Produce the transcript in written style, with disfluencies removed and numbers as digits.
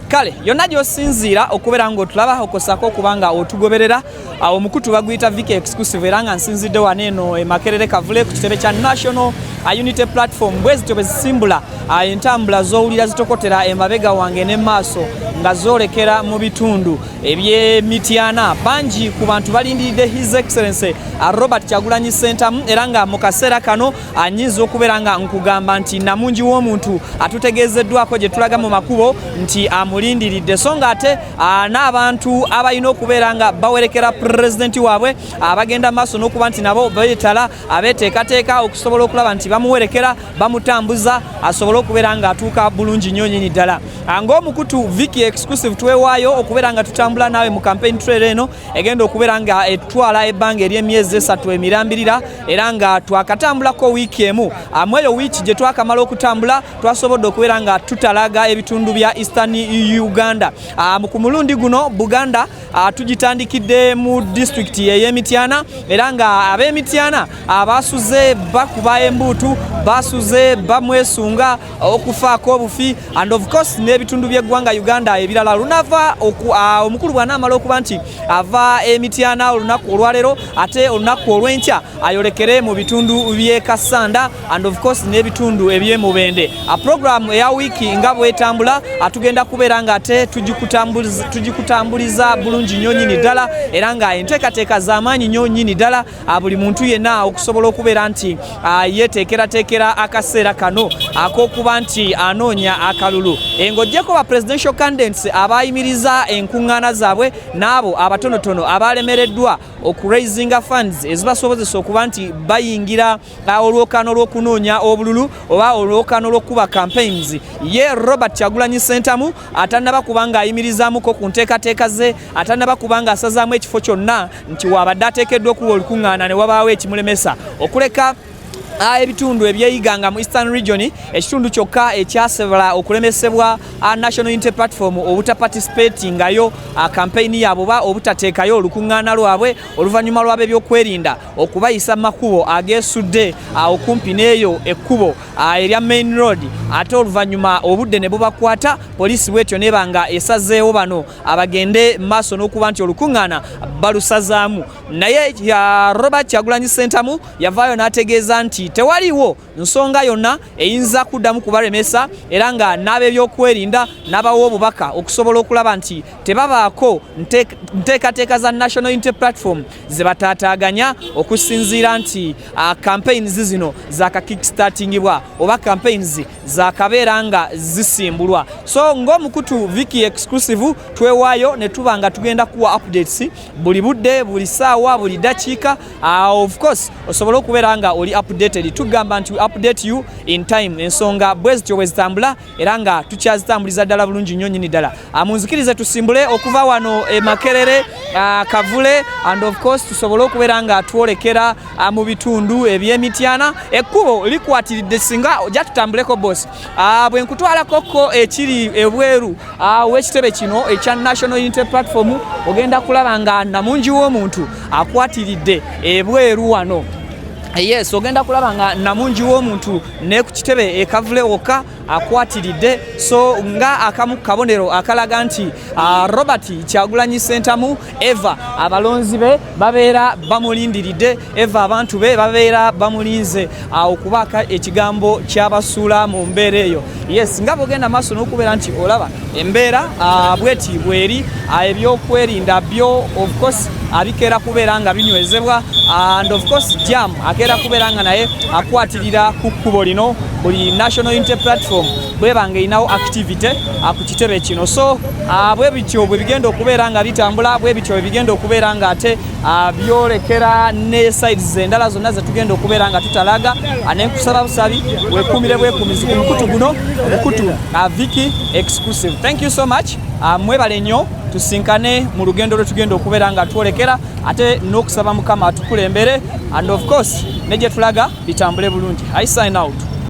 Kale yonna gy'osinziira okubeera ng'otulaba, okosako okuba nga otugoberera. Omukutu baguyita Viki Exclusive, era nga nsinzidde wano eno e Makerere Kavule ku kitebe kya National Unity Platform. Bwe zityo bwe zisimbula entambula z'owulira zitokotera emabega wange ne maaso nga zoolekera mu bitundu eby'Emityana. Bangi ku bantu balindiridde His Excellency Robert Kyagulanyi Ssentamu, era nga mu kaseera kano anyinza okubeera nga nkugamba nti namungi w'omuntu atutegeezeddwako gye tulaga mu makubo nti amulindiridde, so nga ate n'abantu abalina okubeera nga bawerekera pulezidenti waabwe abagenda maaso n'okuba nti nabo beetala abeeteekateeka okusobola okulaba nti bamuwerekera, bamutambuza asobole okubeera ng'atuuka bulungi nnyo nyini ddala. Ng'omukutu Viki Exclusive, twewaayo okubeera nga tutambula naawe mu campaign trail eno egenda okubeera nga etwala ebbanga ery'emyezi 3 emirambirira, era nga twakatambulako wiiki emu. Mu eyo wiiki gye twakamala okutambula, twasobodde okubeera nga tutalaga ebitundu bya Eastern Uganda. Ku mulundi guno Buganda tugitandikidde mu disitulikiti ey'Emityana, era nga ab'Emityana basuze bakuba embuutu, basuze bamwesunga okufaako obufi, and of course n'ebitundu by'eggwanga Uganda ebirala. Lunava omukulu bw'anaamala okuba nti ava Emityana olunaku olwaleero, ate olunaku olw'enkya ayolekere mu bitundu by'e Kassanda and of course n'ebitundu eby'Emubende. Program eya wiiki nga bwetambula, tugenda kubeera nga ate tugikutambuliza bulungi nnyo nnyini ddala, era nga enteekateeka z'amaanyi nnyo nnyini ddala, buli muntu yenna okusobola okubeera nti yeeteekerateekera akaseera kano ak'okuba nti anoonya akalulu. Ng'oggyeko ba presidential candidates abayimiriza enkuŋŋaana zaabwe n'abo abatonotono abalemereddwa okuraisinga funds ezibasobozesa okuba nti bayingira olwokaano lw'okunoonya obululu oba olwokaano lw'okuba campaigns, ye Robert Kyagulanyi Ssentamu atannaba kuba ng'ayimirizaamuko ku nteekateeka ze, atannaba kuba ng'asazaamu ekifo kyonna nti waabadde ateekeddwa okuwa olukuŋŋaana ne wabaawo ekimulemesa, okuleka ebitundu ebyeyiganga mu Eastern Region, ekitundu kyokka ekyasobola okulemesebwa National Unity Platform obutaparticipatingayo campaign yaabwe oba obutateekayo olukuŋŋaana lwabwe, oluvannyuma lw'ab'ebyokwerinda okubayisa mu makubo ageesudde okumpi n'eyo ekkubo erya main road, ate oluvannyuma obudde ne bubakwata, poliisi bwetyo neeba nga esazeewo bano abagende maaso n'okuba nti olukuŋŋaana balusazaamu. Naye Robert Kyagulanyi Ssentamu yavaayo n'ategeeza nti tewaliiwo nsonga yonna eyinza kuddamu kubalemesa, era nga n'ab'ebyokwerinda n'abawa obubaka okusobola okulaba nti tebabaako nteekateeka za National Unity Platform ze bataataaganya, okusinziira nti campaigns zino zaka kickstartingibwa oba campaigns zakabeera nga zisimbulwa. So ng'omukutu Viki Exclusive, twewaayo ne tuba nga tugenda kuwa updates buli budde, buli saawa, buli dakiika, of course osobole okubeera nga oli updated. Tugamba nti we update you in time. Ensonga bwe zityo bwe zitambula, era nga tukyazitambuliza ddala bulungi nnyo nnyini ddala. Munzikirize tusimbule okuva wano e Makerere Kavule, and of course tusobole okubeera nga twolekera mu bitundu eby'Emityana. Ekkubo likwatiridde, singa ojja tutambuleko, boss. Bwe nkutwalakoko ekiri ebweru w'ekitebe kino ekya National Unity Platform, ogenda kulaba nga namungi w'omuntu akwatiridde ebweru wano. Yes, ogenda kulaba nga namungi w'omuntu ne ku kitebe ekavule wokka akwatiridde, so nga akamu kabonero akalaga nti Robert Kyagulanyi Ssentamu eva abalonzi be babeera bamulindiridde, eva abantu be babeera bamulinze okubaako ekigambo kyabasuula mu mbeera eyo. Yes, nga bwogenda maaso n'okubeera nti olaba embeera bweti bweri, ebyokwerinda byo of course bikeera kubeera nga binywezebwa, and of course jam akeera kubeera nga naye akwatirira ku kkubo lino buli National Unity Platform bweba nga erinawo activity ku kitebe kino. So bwe bityo bwe bigenda okubeera nga bitambula, bwe bityo bwe bigenda okubeera nga ate byolekera ne sides endala zonna zetugenda okubeera nga tutalaga. Nenkusaba busabi wekumire bwekumizi ku mukutu guno, omukutu Viki Exclusive. Thank you so much. Mwebale nnyo, tusinkane mu lugendo lwe tugenda okubeera nga twolekera, ate n'okusaba Mukama atukulembere, and of course ne gye tulaga bitambule bulungi. I sign out.